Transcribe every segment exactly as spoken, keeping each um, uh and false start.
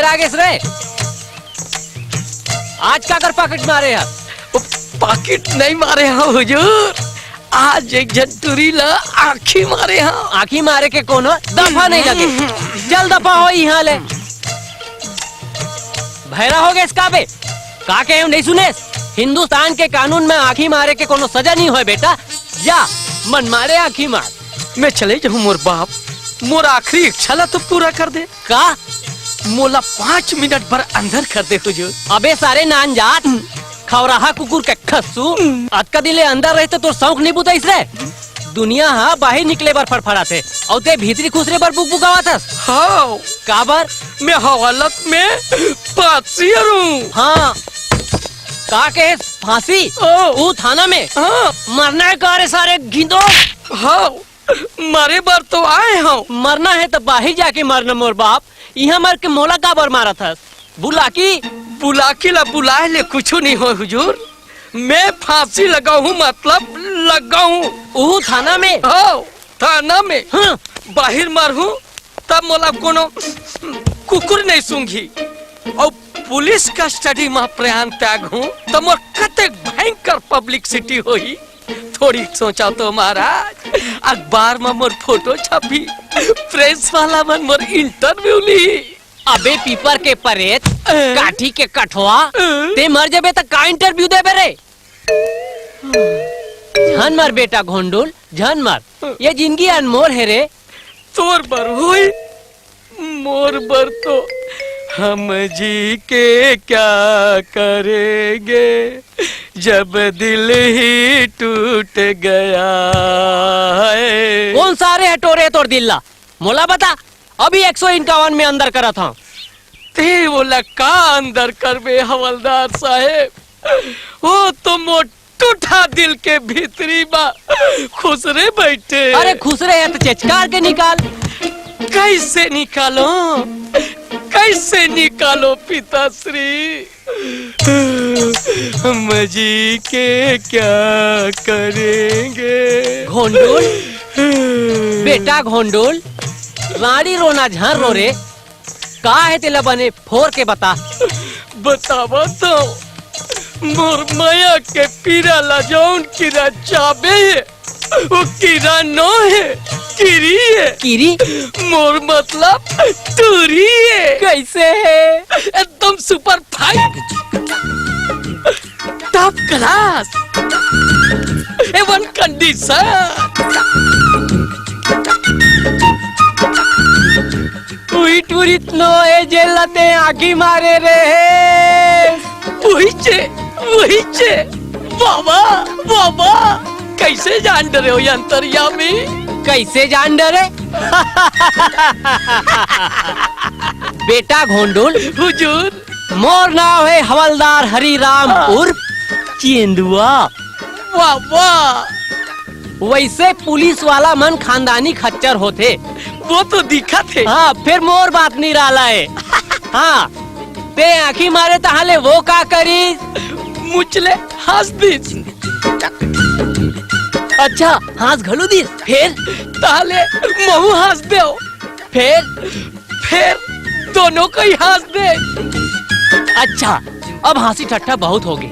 रागेश रे, आज काकर पाकिट मारे हस? ओ, पाकिट नहीं मारे हंव हुजूर, आज एक झन टूरी ला आँखी मारे हंव। आँखी मारे के कोनो दफा नहीं लगे। चल दफा हो इहाँ ले। भैरा हो गेस का बे? का कहे हंव नहीं सुनेस? हिंदुस्तान के कानून में आँखी मारे के कोनो सजा नहीं होय बेटा। जा, मन मारे आँखी मार। मैं चले जाहूँ मोर बाप, मोर आखिरी इच्छा ला तो पूरा कर दे। का? मोला पाँच मिनट बर अंदर कर दे हुजूर। अबे सारे नान जात, खौराहा कुकुर के खस्सू, अतका दिन ले अंदर रहे तो तोर शौक नहीं बुताइस रे। दुनिया हा बाहिर निकले बर फड़फड़ाथे, अउ ते भीतरी खुसरे बर बुकबुकावत हस। हाँ। काबर? मैं हवालत में फांसी हरहूँ। हाँ। का कहे फांसी? ओ। ऊ थाना में? हाँ। मरना है का रे सारे गिंदो? हाँ। मरे बर तो आए हंव। मरना है त बाहिर जाके मरना मोर बाप, इहाँ मर के मोला काबर मारत हस? बुलाकी? बुलाकी ला बुलाए ले कुछु नहीं होय हुजूर, मैं फांसी लगाहूँ मतलब लगाहूँ। उहू थाना में? हो, थाना में। हाँ। बाहिर मरहूँ तब मोला कोनो कुकुर नहीं सूंघी। अउ पुलिस कस्टडी म प्राण त्यागहूँ त मोर कतेक भयंकर पब्लिसिटी होही। थोड़ी सोचा तो महाराज, अखबार म मोर फोटो छपही, प्रेस वाला मन मोर इंटरव्यू ली। अबे पीपर के परेत, अ? काठी के कठवा, अ? ते मर जबे त का इंटरव्यू देबे रे? झन मर बेटा घोंडुल, झन मर। ये जिंदगी अनमोल हे रे। तोर बर होई, मोर बर तो हम जी के क्या करेंगे जब दिल ही टूट गया है। कोन सारे ह टोरे तोर दिल ला? मोला बता, अभी एक सौ इक्यावन में अंदर करत हंव। ते ओला का अंदर करबे हवलदार साहेब? वो तो मोर टूटा दिल के भीतरी म खुसरे बइठे। अरे खुसरे हे त चेचकार के निकाल। कैसे निकालों, कैसे निकालों पिताश्री? हम जी के क्या करेंगे? घोंडुल, बेटा घोंडुल, राड़ी रोना झन रो रे। का हे तेला बने फोर के बता। बतावत हंव, मोर मया के पीरा ला जौन कीरा चाबे हे, वो कीरा नो हे, किरी हे। किरी? मोर मतलब टूरी हे। कैसे हे? एकदम super fine. Top class. A one condition. उही टूरी त नो हे जेला ते आँखी मारे रेहे। उही चे, उही चे। वाह वाह, वाह वाह। कैसे जान डरे हो ये अंतर्यामी? कैसे जान डरे? बेटा घोंडुल। हुजूर। मोर नाव हे हवलदार हरिराम हाँ। उर्फ चेंदुआ। वाह, वाह। वैसे पुलिस वाला मन खानदानी खच्चर होथे। वो तो दिखत हे। हाँ, फेर मोर बात निराला हे। हाँ, ते आँखी मारे तहाँ ले वो का करिस? मुँह ले हाँस दिस। अच्छा, हाँस घलो दिस, फेर? तहाँ ले महूँ हाँस देंव। फेर? फेर दोनों कोई हाँस दे। अच्छा, अब हाँसी ठट्ठा बहुत होगे।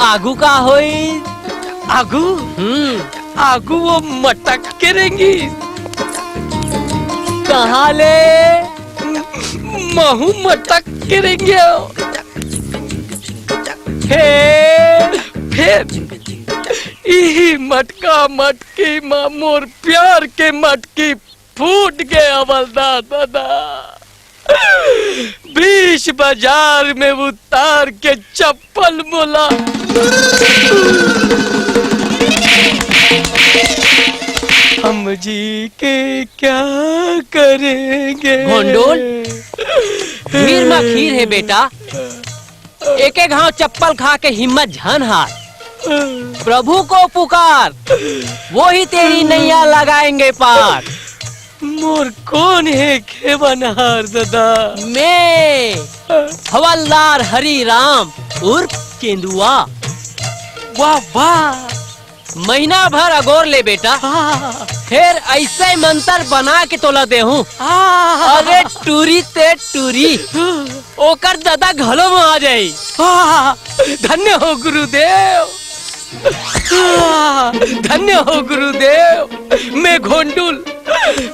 आगू का होई? आगू? हम्म। आगू वो मटक के रेंगिस। कहाँ ले? महूँ मटक के रेंगेंव। फेर? फेर इही मटका मटकी म मोर प्यार के मटकी फूट गे हवलदार ददा। बीच बाजार में उतार के चप्पल मोला हम जी के क्या करेंगे? भोंडोल, भीड़ में खीर है बेटा। एक एक घाव चप्पल खा के हिम्मत झन हार। प्रभु को पुकार, वो ही तेरी नैया लगाएंगे पार। मोर कोन हे खेवनहार ददा? मैं हवलदार हरी राम उर्फ चेंदुआ। वाह, वाह। महीना भर अगोर ले बेटा। हाँ। फेर अइसे मंतर बना के तोला देहूं। अरे टूरी ते टूरी, ओकर ददा घलो म आ जाई। धन्य हो गुरुदेव, धन्य हो गुरुदेव। मैं घोंडुल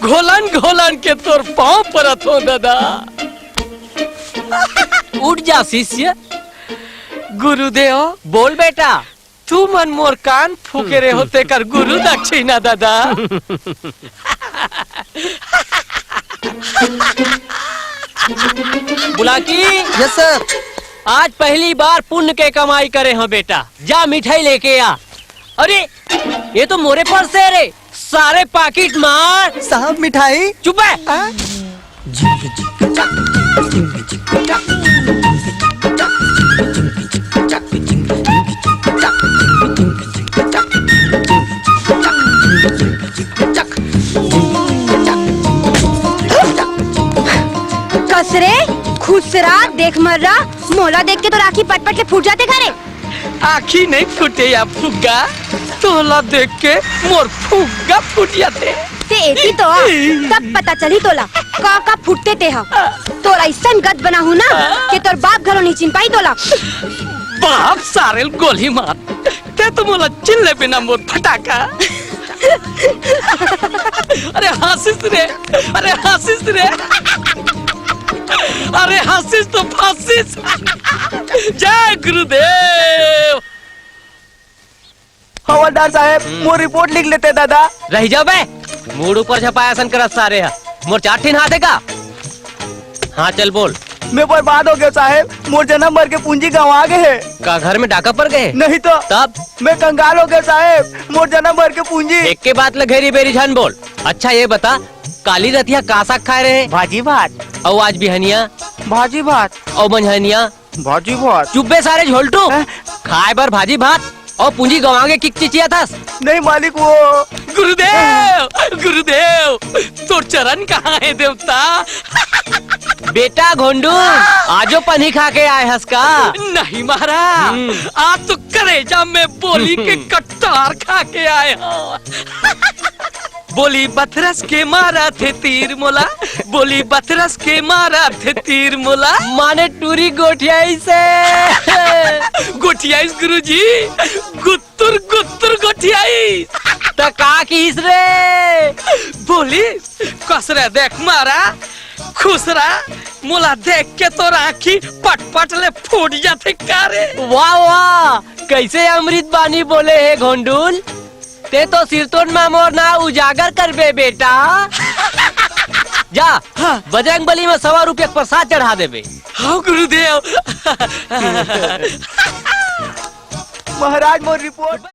घोलन घोलन के तोर पांव परत हों ददा। उठ जा शिष्य। गुरुदेव। बोल बेटा। तुमन मोर कान फूके रहे हो, तेकर गुरु दक्षिणा ददा। बुलाकी। Yes sir. आज पहली बार पुण्य के कमाई करे हो बेटा, जा मिठाई लेके आ। अरे, ये तो मोरे पर्स हे रे, सारे पाकिट मार। साहब, मिठाई। चुप बे। कस रे, खुसरा, देख मर्रा, मोला देख के तोर आँखी पटपट ले फूट जाथे का रे। आँखी नहीं फूटे या फुग्गा, तोला देख के मोर फुग्गा फूट जाथे। ते एती तो आ, तब पता चली तोला, का का फूटथे ते हा। तोर अइसन गत बनाहूं ना, कि तोर बाप घलो नहीं चिन्ह पाही तोला। बाप सारे ल गोली मार, ते तो मोला चिन्ह ले बिना मोर फटाका। अरे हँसिस रे, अरे हँसिस रे, अरे हँसिस तो फँसिस। जय गुरुदेव। हवलदार साहेब, मोर रिपोर्ट लिख लेते दादा। रहि जा बे, मूड़ ऊपर झपाय असन करत सारे ह। मोर चार ठिन हाथ हे का? हाँ, चल बोल। मैं बर्बाद हो गेंव साहेब, मोर जनम भर के पूंजी गंवा गे हे। का घर में डाका पर गे? नहीं तो। तब? मैं कंगाल हो गेंव साहेब, मोर जनम भर के पूंजी। एके बात ल घेरी बेरी झन बोल। अच्छा ये बता, काली रतिहा का साग खाय रहे? भाजी भात। अउ आज बिहनिया? भाजी भात। अउ मंझनिया? भाजी भात। चुप बे सारे झोलटू। हैं? खाय बर भाजी भात अउ पूंजी गंवा गे किक चिचियाथस। नहीं मालिक, वो गुरुदेव, गुरुदेव, तोर चरण कहाँ हे देवता? बेटा घोंडू, आजो पनही खा के आय हस का? नहीं महाराज, हम्म। आज तो करेजा में बोली के कटार खा के आय हँव। बोली बथरस के मारथे तीर मोला, बोली बथरस के मारथे तीर मोला। माने टूरी गोठियाइस हे। गोठियाइस गुरुजी, गुत्तुर गुत्तुर गोठियाइस। त का किहिस रे? बोली, कस रे देख मारा, खुसरा, मोला देख के तोर आँखी पटपट ले फूट जाथे का रे? वाह वाह, कइसे अमृत बानी बोले हे घोंडुल। ते तो सिरतोन म मोर नाव उजागर करबे बेटा। जा, हाँ। बजरंग बली म सवा रुपया के प्रसाद चढ़ा देबे। हाँ गुरुदेव। महाराज, मोर रिपोर्ट।